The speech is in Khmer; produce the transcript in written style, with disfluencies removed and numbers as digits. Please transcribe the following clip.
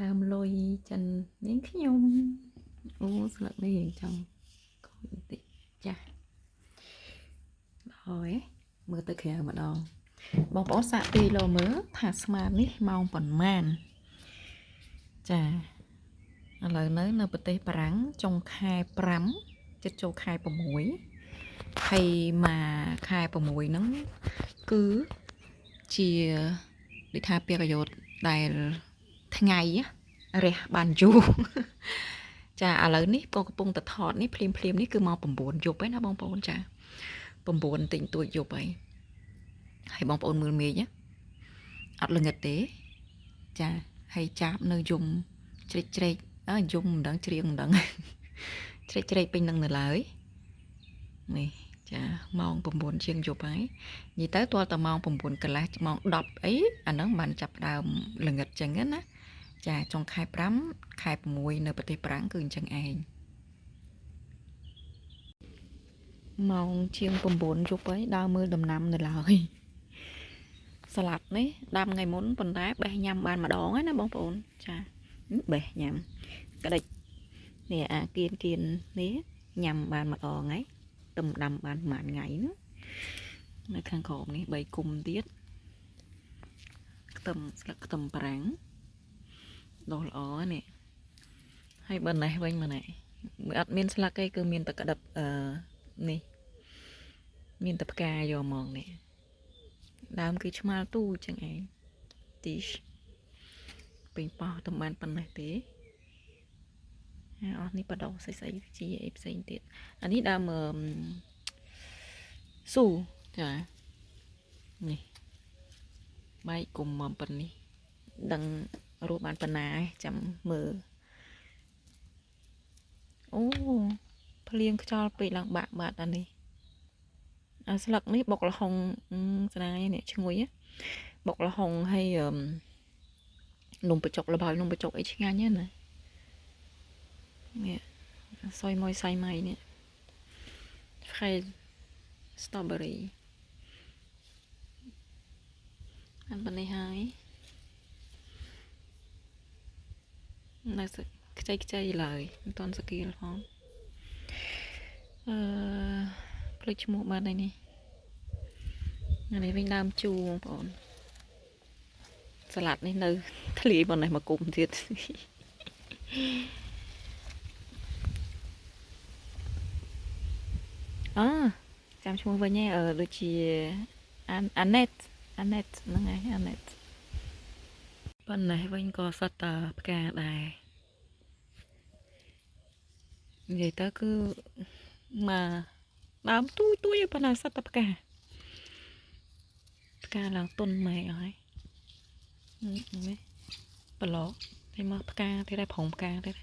ដើមលុយចិននាងខ្ញុំអូស្លឹកនេះរៀងចង់ខូចបន្តិចចាស់ហើយមើលទៅក្រៅម្ដងបងប្អូនសាកទីលោមើលថាស្មាននេះម៉ោងប៉ុន្មានចាឥឡូវនៅប្រទេសបារាំងចុងខែ5ជិតចូលខែ6ហើយមកខែ6ហ្នឹងគឺជាដូចថាពារយោតដែលថ្ងៃរះបានយូរចាឥឡូវនេះក៏កំពុងតែថតនេះភ្លាមភ្លាមនេះគឺម៉ោង9យប់ហើយណាបងប្អូនចា9តិចតួចយប់ហើយហើយបងប្អូនមើលមេឃអត់ល្ងិតទេចាហើយចាប់នៅយំជ្រេកជ្រេកអើយំមិនដឹងច្រៀងមិនដឹងជ្រេកជ្រេកពេញនឹងនៅឡើយនេះចាម៉ោង9ជាងយប់ហើយនិយាយទៅទាល់តែម៉ោង9កន្លះម៉ោង10អីអាហ្នឹងបានចាប់ដើមល្ងិតចឹងណាចាចុងខែ5ខែ6នៅប្រទេសប្រាំងគឺអញ្ចឹងឯងម៉ោងជាង9យប់ហើយដើរមើលដំណាំនៅឡើយស្លាប់នេះដាំថ្ងៃមុនប៉ុន្តែបេះញ៉ាំបានម្ដងណាបងប្អូនចាបេះញ៉ាំក្តិចនេះអាគៀនគៀននេះញ៉ាំបានម្ដងហើយទំដាំបានប្រហែលថ្ងៃណានៅខាងក្រោមនេះ3គុំទៀតខ្ទឹមស្លឹកខ្ទឹមប្រាំងដោះល្អនេះហើយបើនេះវិញមកនេះអត់មានស្លឹកទេគឺមានតែក្តឹបអឺនេះមានតែផ្កាយកមកនេះដើមគឺឆ្មាល់ទូចឹងឯងទីសពេញប៉ោះតំបានប៉ុណ្ណេះទេអស់នេះបដោស្អីស្អីជាអីផ្សេងទៀតអានេះដើមស៊ូចានេះបែកគុំមកប៉ុណ្នេះដឹងរស់បានប៉ុណ្ណាចាំមើលអូភ្លៀងខ្យល់ពេកឡើងបាក់បាត់អានេះអាស្លឹកនេះបុកលហុងស្ដាយនេះឈ្ងុយបុកលហុងហើយនំបញ្ចុកល្បាយនំបញ្ចុកអីឆ្ងាញ់ណានេះសយមួយសៃម៉ៃនេះ fraise strawberry អានប៉ុណ្នេះហើយនៅខ្ចីខ្ចីឡើយមិនទាន់សកៀលផងអឺភ្លេចឈ្មោះបាត់ហើយនេះនេះវិញដើមជូរបងប្អូនស្លាត់នេះនៅធ្លាយប៉ុណ្ណេះមកគុំទៀតអើចាំឈ្មោះវិញឯងដូចជាអាណេតអាណេតហ្នឹងហើយអាណេតប៉ុណ្ណេះវិញក៏សិតតែផ្កាដែរនិយាយទៅគឺមកដើមទូចទូចប៉ុន្តែសិតតែផ្កាផ្កាឡើងទុនម៉ែអស់ហើយនេះប្រឡកនេះមកផ្កាទៀតដែរប្រងផ្កាទៀត